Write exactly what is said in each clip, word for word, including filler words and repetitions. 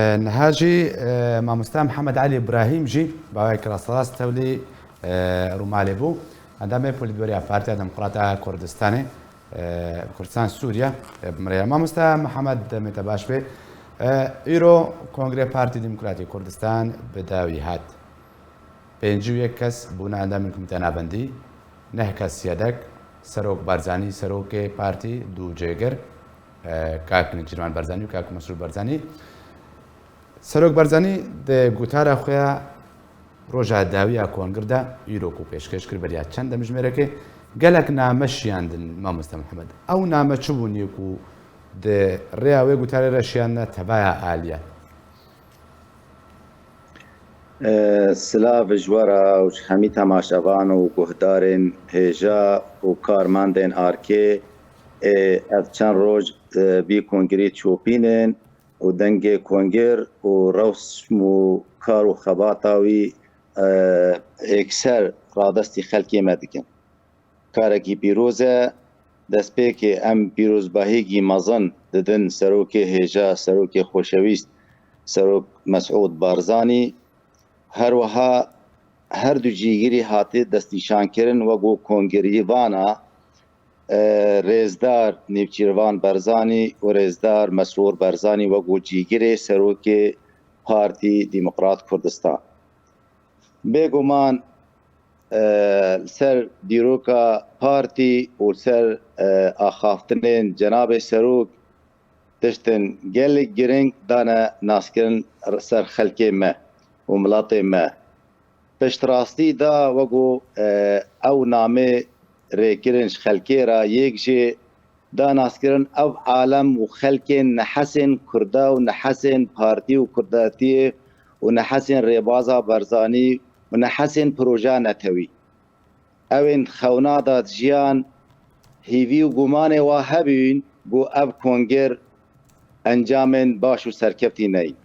E, niha jî, e, mamoste Mihemed Elî Îbrahîm jî bawek rasterast tewlî, e, Rûmalê bû. Endamê Polîtbûroya Partiya Demokrata Kurdistanê, e, Kurdistan Sûriye, e, bi min re ye. Mamoste Mihemed, demê te baş be. E, îro Kongrê Partî Demokratî Kurdistan bi dawî hat. Pêncî û yek kes bûne endamên Komîteya Navendî, neh kes yedek, Serok Barzanî, serokê partî, du cêgir, e, kak Nêçîrvan Barzanî û kak Mesrûr Barzanî. Serok Barzanî di gotara xwe ya roja dawî ya kongir de, îro ku pêşkêş kir beriya çend demjimêrekê, gelek name şiyandin, mamoste Mihemed. Ew name çi bûn yê ku di rêya wê gotarê re şiyandine tevaya aliyan? E, silav ji we re û ji hemî temaşevan û guhdarên hêja û karmendên Arkê. E, ev çend roj, e, vî kongirî çopînin û dengê kongir û rewşm û kar û xebata wî, e, êkser radestî xelkê me dikin. Karekî pîroz e. Destpêkê em pîrozbahîkî mezin didin serokê hêja, serokê xoşewîst, Serok Mesûd Barzanî. Her wiha her du cîgirî hatiye destnîşankirin wek ku kongirîvana, e, rêzdar Nêçîrvan Barzanî û rêzdar Mesrûr Barzanî wek ku cîgirê serokê Partî Demokrat Kurdistan. Bêguman, e, li ser dîroka partî û li ser, e, axaftinên Cenabê Serok tiştên gelek giring dane naskirin ser xelkê me û miletê me. Piştrastî da wek ku, e, ew namê rêkirin ji xelkê re yek jê da naskirin ev alem û xelkên nehesên Kurda û nehesên partî û Kurdatiyê û nehesên rêbaza Barzanî û nehesên proja netewî. Ew ên di xewna de dijiyan, hîvî û gumanê wa hebûn ku ev kongir encamên baş û serkeftî neyîn.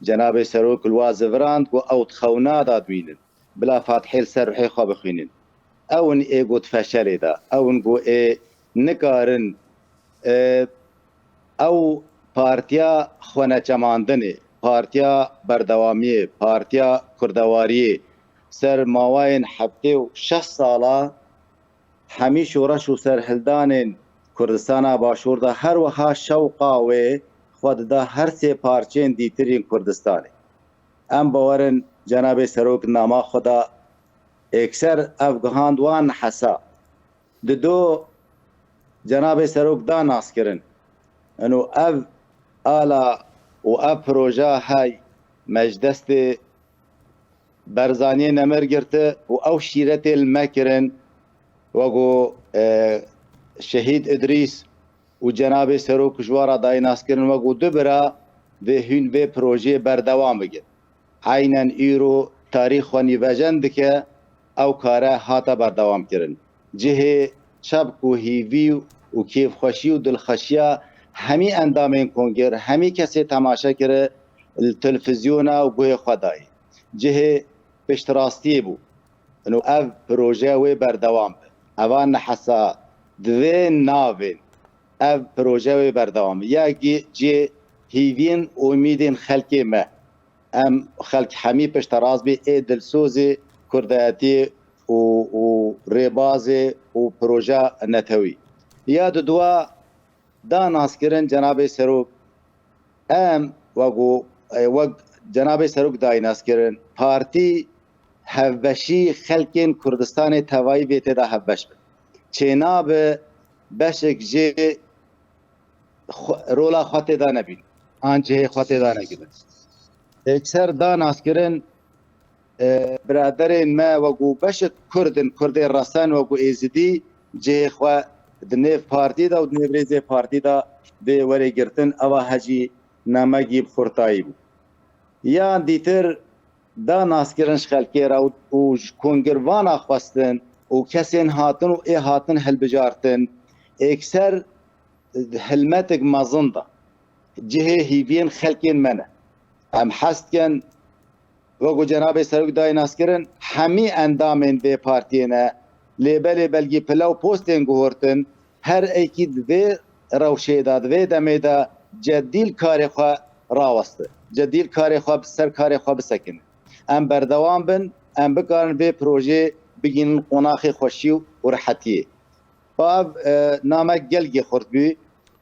Cenabê Serok li wa zivirand ku ew di xewna de dibînin. Bila Fatihê li ser ruhê xwe bixwînin. Ew in ê ku di feşelê de, ew in ku ê nikarin, e, ew partiya xweneçemandinê, partiya berdewamiyê, partiya kurdewariyê ser mawayên heftê û şeş sala hemî şoreş û serhildanên Kurdistana Başûr de her wiha şewqa wê xwe dida her sê parçeyên dîtirîn Kurdistanê. Em bawerin Cenabê Serok nama xwe da êkser ev gihand wan hesa. Dido Cenabê Serok da naskirin. Eno ev ala û ev proja hay me ji destê Berzaniyê nemir girti û ew şîretê li me kirin, wek ku, e, Şehîd Idrîs û Cenabê Serok ji we re dayî naskirin, wek ku du bira vê hûn vê projeyê berdewam bikin. Eynen îro tarîx xwe nîvejen dike, ew kare hate berdewam kirin. Cihê çepk û hîvî û kêfxweşî û dilxweşiya hemî endamên kongir, hemî kesê temaşe kiri li televîzyona û guhê xwe dayî. Cihê piştrastiyê bû. Ino ev proje wê berdewam be. Eva nehesa di vê navên ev proje wê berdewam be. Ya gî cihê hîviyên û umîdên xelkê me. Em xelk hemî pişterast bê ê dilsozê kurdayetiyê û, û rêbazê û proja netewî. Ya dudwa da naskirin Cenabê Serok, em wek ku, e, wek Cenabê Serok dayî naskirin, partî hevbeşî xelkên Kurdistanê tevayî vê tê de hevbeş bin. Çênabe beşek jê xwe, rola xwe tê de nebîn, an cihê xwe tê de negirin. Êkser da naskirin, e, biraderên me wek ku beşek Kurd in, Kurdê resen wek ku Êzidî cihê xwe di nêv partî de û di nêv rêzê partî de bê werê girtin, eva hejî namegî bi xurtayî bû. Yan dîtir da naskirin ji xelkê re û, û ji kongirvana xwestin û kesên hatin û ê hatin hilbijartin, êkser hilmetik mezin da cihê hîviyên xelkên me ne. Em hez dikin, wek ku Cenabê Serok dayê naskirin, hemî endamên vê partiyê ne, lê belê belkî pile û postên guhortin, her ekî di vê rewşê de, di vê demê de cedî li karê xwe raweste. cedî li karê xwe, bi ser karê xwe bisekinin. Em berdewam bin, em bikarin vê projeyê bigihînin qonaxê xweşî û rehetiyê. Pa ev, e, namek gelkî xurt bû,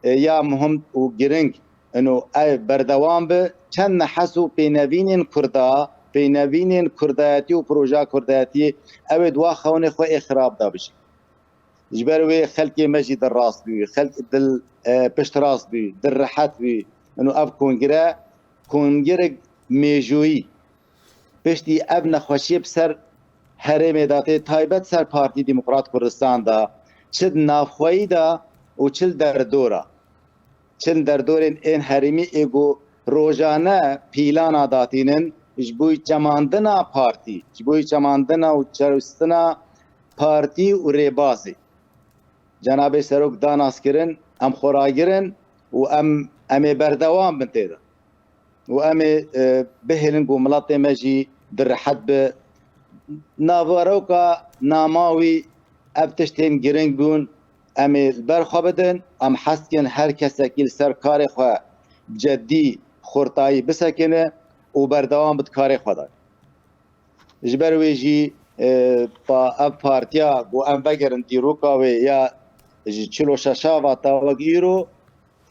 e, ya muhim û giring ino ev berdewam bi, çend nehes û pênevînên Kurda, pênevînên Kurdayetî û projeya Kurdayetiyê ew ê di wa xewnê xwe ê xirab de bijî. Ji ber wê xelkê me jî dilrast bû, xelk dil, e, piştrast bû, dilrehet bû. Ino ev kongre, kongirek mêjoyî, piştî ev nexweşiyê bi ser herêmê de tê, taybet ser Partî Demokrat Kurdistan de, çi di navxweyî de û çi li derdora, çi li derdorên ên herêmî ê ku rojane pîlana datînin ji bo çemandina partî, ji bo çemandina û çewistina partî û rêbazê. Cenabê Serok da nas kirin, em xwe ragirin û em, em ê berdewam bin tê de. Û em ê, e, bihêlin ku miletê me jî di rehet bi. Naveroka namawî ev tiştên giring bûn, em ê li ber xwe bidin. Em hez dikin her kesekî li ser karê xwe bi cedî, xurtayî bisekine û berdewam bi karê xwe de. Ji ber wê jî, e, pa ev partiya ku em vegerin dîroka wê ya ji çil û şeş a va ta wek îro,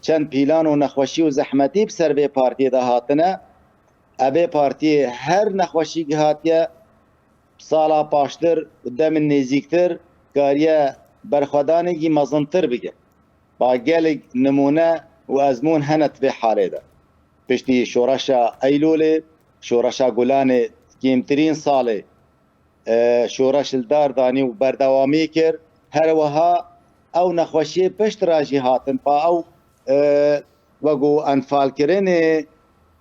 çend pîlan û nexweşî û zehmetî bi ser vê partiyê de hatine. Evê partiyê her nexweşîk hatiye, sala paştir û demên nêzîktir kariye berxwedanekî mezintir bike. Ba gelek nimûne û ezmûn hene di vê halê de. Piştî şoreşa Eylûlê, şoreşa Gulanê kêmtirîn salê, e, şoreş li dar danî û berdewamî kir. Her wiha ew nexweşiyê pişt re jî hatin. Pa ew, e, wek ku enfalkirinê,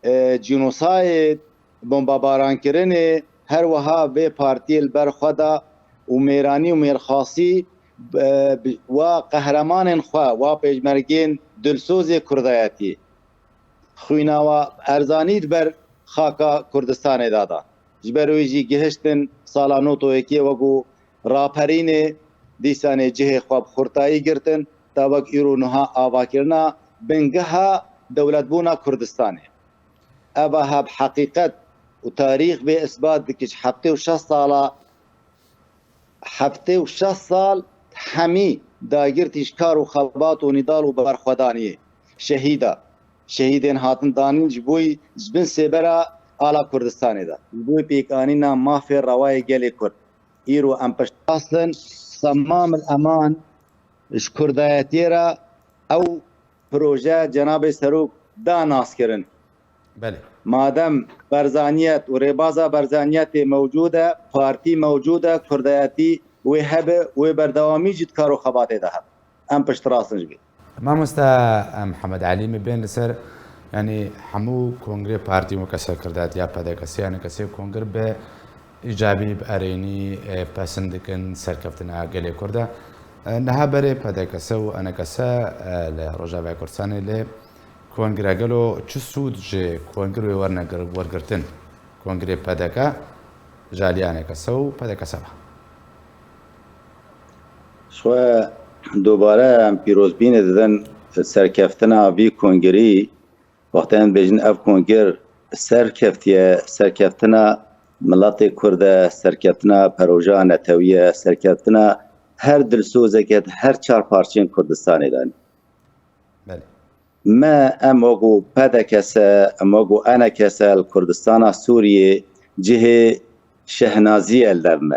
e, cînosayê, bombebarankirinê, her wiha vê partiyê li ber xwe da û mêranî û mêrxasî, e, bi, wa qehremanên xwe, wa pêşmergên dilsozê Kurdayetî, xwîna wa erzanî di ber xaka Kurdistanê de da. Ji ber wê jî gihiştin sala nod û yekê wek ku raperînê dîsanê cihê xwe bi xurtayî girtin, ta wek îro niha avakirina bingeha dewletbûna Kurdistanê. Eva ha bi heqîqet û tarîx bê isbat dike ji heftê û şeş sala, heftê û şeş sal hemî dagirtî ji kar û xebat û nîdal û berxwedaniyê şehîda, şehîdên hatin danîn ji bo ji bin sêbera ala Kurdistanê de, ji bo pêkanîna mafê rewayê gelê Kurd. Îro em piştrast in, temam el eman ji Kurdayetiyê re ew proje cenabê Serok da naskirin. Belê. Madem berzaniyet û rêbaza berzaniyetê mewcûd e, partî mewcûd e, Kurdayetî wê hebe, wê berdewamî jî di kar û xebatê de hebe. Em piştrast in ji vê. Mamoste, em Mihemed Elî, me bên li ser, yanî hemû kongrê partî weke serkirdatiya P D K S, yanî kesê kongir bi îcabî, bi erênî, e, pesind dikin serkeftina gelê Kurd e. E, niha berê P D K S û E N K S, e, li Rojavayê Kurdistanê li kongre gelo çi sûd ji kongir wê werine gir-, wergirtin? Kongrê P D K ji aliyê E N K S û P D K S ve. Ji xwe dubare em pîrozbînê didin serkeftina vî kongirî. Wextê em dibêjin ev kongir serkeftiye, serkeftina miletê Kurd e, serkeftina peroja netewî ye, serkeftina her dilsozeke di her çar parçeyên Kurdistanê de. Belê. Me, em wekû P D K S, em wekû E N K S li Kurdistana Sûriyê cihê şehnazî ye li dev me.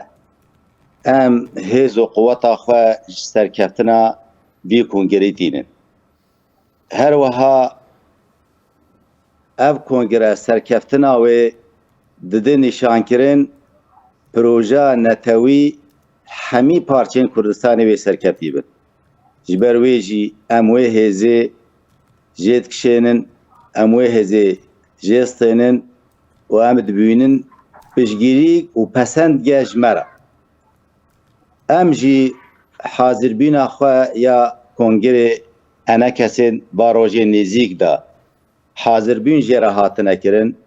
Em hêz û quweta xwe ji serkeftina vî kongirê tînin. Her wiha ev kongre serkeftina wê dide nîşankirin proja netewî hemî parçeyên Kurdistanê wê serkeftî bin. Ji ber wê jî em wê hêzê jê dikişênin, em wê hêzê jê stênin û em dibînin piştgirîk û pesendge ji me re. Em jî hazirbîna xwe ya kongirê E N K S'ên va rojên nêzîk de hazirbûn jê re hatine kirin,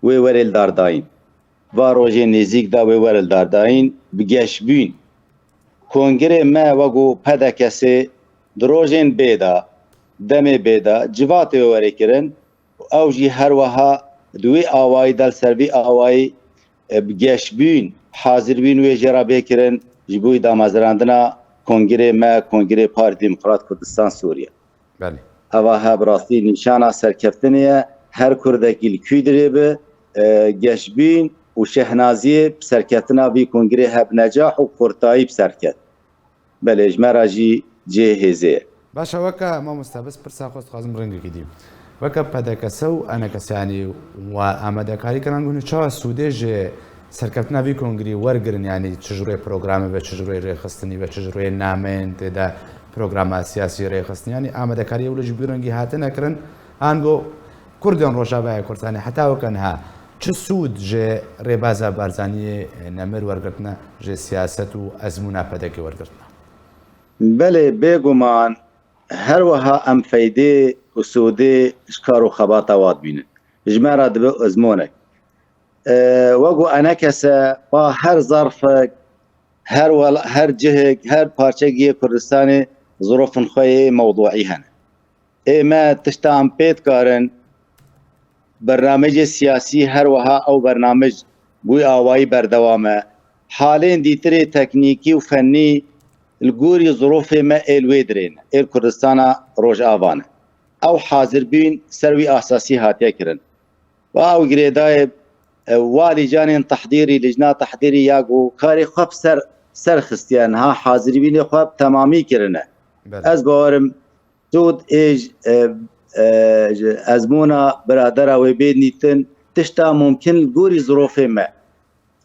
wê were li dar dayîn. Va rojên nêzîk de wê were li dar dayîn, bi geşbûn. Kongirê me wekû P D K S'ê di rojên bê de, demê bê de, civatê wê were kirin û ew jî her wiha Di wî awayî de, li ser vî awayî, e, bi geşbîn, hazirbîn wê jê re bê kirin ji bo damezrandina kongrê me, kongrê Partî Demokrat Kurdistan Sûriye. Belê. Eva he bi rastî nîşana serkeftinê ye. Her kurdekî li kû dirê bi, e, geşbîn û şehnaziyê bi serkeftina vî kongrê heb necah û xurtayî bi serket. Belê, ji me re jî cihê hêzê ye. Baş e, weke mamoste, bes pirsa xwe dixwazim ringekî dî. Weke P D K S û E N K S, yanî, we amadekarî kirin, hûn çawa sûdê ji serkeftina vî kongrî wergirin, yanî çi ji rûyê programê ve, çi ji rûyê rêxistinî ve, çi ji rûyê nameyên tê de programa siyasî rêxistinî, yanî amadekariyê wilo ji bîrengî hatine kirin, ango Kurdên Rojavayê Kurdistanê heta weke niha çi sûd ji rêbaza Barzaniyê nemir wergirtine, ji siyaset û ezmûna P D K wergirtine? Belê, bêguman her wiha em feydê û sûdê ji kar û xebata wa dibînin. Ji me re dibe ezmûnek. E, wek ku enekese ba her zerfek, her wel-, her cihek, her parçek yê Kurdistanê zirofin xwe yê mewduî hene. Ê me tişta em pê dikarin, bernamecê siyasî her wiha ew bernamec bi wî awayî berdewam e. Halên dîtirê teknîkî û fennî li gorî zirofê me ê li wê dirê ne, ê li Kurdistana Rojava ne. Ew hazirbîn ser wî asasî hatiye kirin. Wa ew girêdayê, e, wa lîcanên tehdîrî, lijna tehdîrî ya ku karê xwe bi ser, ser xistiye, niha hazirbînê xwe bi temamî kirine. Belê. Ez bawerim, Sûd ê ji, e, e, ji ezmûna biradera wê bê dîtin, tişta mumkin li gorî zirofê me.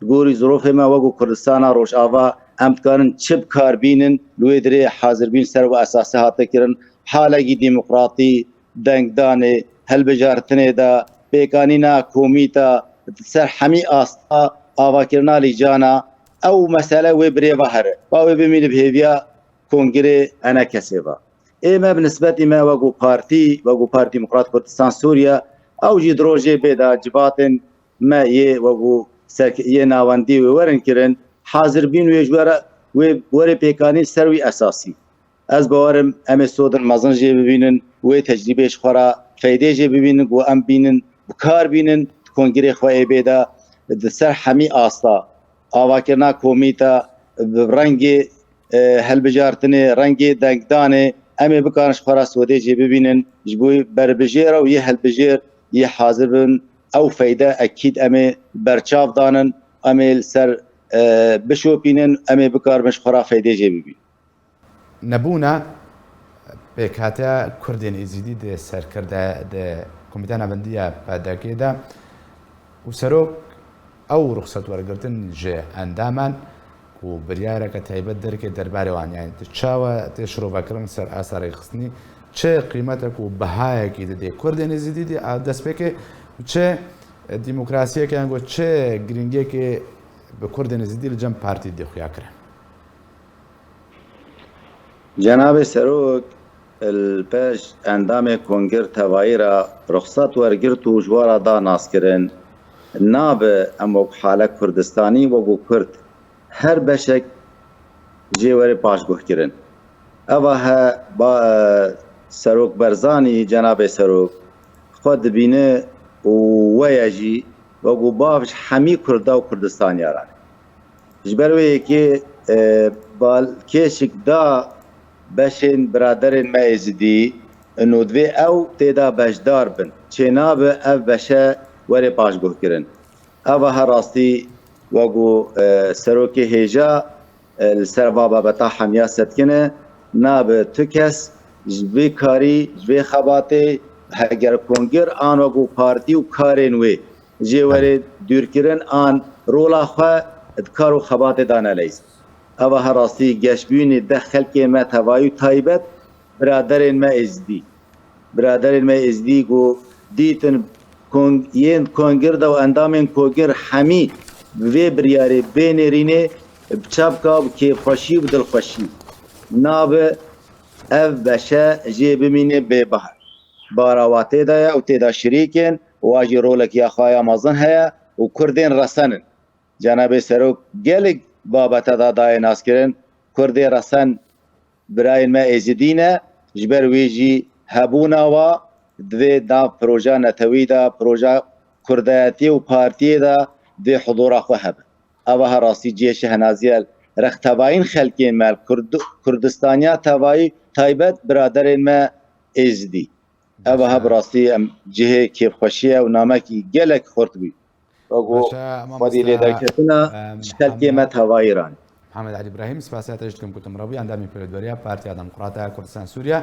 Li gorî zirofê me wek ku Kurdistana Rojava em dikarin çi bi kar bînin, li wê dirê hazirbîn ser wê esasî hate kirin, halekî demokratî, dengdanê, hilbijartinê de, pêkanîna komîta, di ser hemî asta avakirina lîcana, ew mesele wê bi rê ve here. Ba wê bimîne bi hêviya kongrê enekesê ve. Ê me bi nisbetî me wek û partî, wek û Partî Demokrat Kurdistan Sûriye, ew jî di rojê bê de civatên me yê wek û serk-, yê navendî wê werin kirin, hazir bîn wê ji we re, wê werê pêkanîn ser wî esasî. Ez bawerim em ê sodin mezin jê bibînin, wê tecrîbê ji xwe re feydê jê bibînin, ku em bînin, bi kar bînin, di kongrê xwe ê bê de di ser hemî asta, avakirina komîta, bi rengê, e, hilbijartinê, rengê dengdanê, em ê bikarin ji xwe re sodê jê bibînin, ji bo berbijêr û yê hilbijêr yê hazir bin, ew feyde ekîd em ê berçav danin, em ê li ser, e, bişopînin, em ê bikaribin ji xwe re feydê jê bibînin. Nebûna pêkhateya Kurdên Êzidî di serkirde, di Komîteya Navendî ya P D K'ê de û serok ew ruxsat wergirtin ji endaman ku biryareke taybet derkê derbarê wan, yanî tu çawa tê şirovekirin ser asta rêxistinî, çi qîmetek û bihayekî didê Kurdên Êzidî dê a destpêkê, çi demokrasiyeke yan ku çi girîngiyekê bi Kurdên Êzidî li cem partî dê xuya kirin? Cenabê Serok li pêş endamê Kongir Tevayî re ruxsat wergirt û ji we re da naskirin, nabe em wek halek Kurdistanî, wek û Kurd her beşek jê were paşguhkirin. Eva he ba, Serok Barzanî, Cenabê Serok, xwe dibîne û we ye jî wek û bav ji hemî Kurda û Kurdistaniyaran. Ji ber wê yekê, e, balkêşik da beşên biraderên me Êzidî, û divê ew tê de beşdar bin. Çênabe ev beşe were paşguhkirin. Eva her rastî wek û, e, serokê hêja, e, li ser va babeta hemiya setkine, nabe tu kes ji vê karî, ji vê xebatê, heger kongir an wek û partî û karên wê jê were dûrkirin an rola xwe di kar û xebatê de neleyîzin. Eva her rastî geşbînê deh xelkê me tevayî û taybet biraderên me Êzidî. Biraderên me Êzidî ku dîtin kong-, yên kongir de û endamên kongir hemî bi vê biryarê bê nêrînê bi çepka, bi kêfxweşî û bi dilxweşî. Nabe ev beşe jê bimîne bêbahar. Bara wa tê de ye û tê de şirîk in û wa jî rolek ya xwe ya mezin heye û Kurdên resen in. Cenabê Serok gelek babete de daye naskirin. Kurdê resen birayên me Êzidî ne, ji ber wê jî hebûna wa divê nav proja netewî de, proja kurdayetiyê û partiyê de dê hudura xwe hebe. Ev aha rastî cihê şehnaziya rextevayîn xelkên me, Kurd-, Kurdistaniya tevayî taybet biraderên me Êzidî. Ev aha bi rastî em cihê kêfxweşiye û namekî gelek xurt bû. Wek ku Baş e, xwedî mamoste, lêderketina em, ji xelkê me Hemda. Tevayî ranî. Mihemed Elî Îbrahîm, spasiya te jî dikim ku tu min re bûyî, endamî pêşveçûna Partiya Demokrata ya Kurdistan Sûriye.